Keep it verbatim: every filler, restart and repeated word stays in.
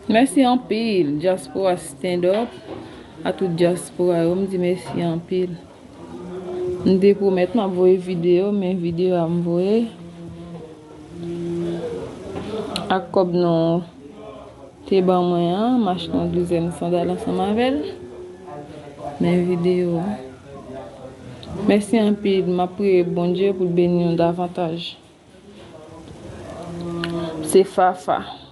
Mèsi anpil, dyaspora stand up. A tout dyaspora yo, m di mèsi anpil. M te pwomèt m ap voye videyo, men videyo a m voye. Ak kòb nou te ban mwen an, m achte yon douzèn sandal ansanm avè l. Men videyo a. Mèsi anpil, m ap priye Bondye pou l beni nou davantaj. Se Fafa.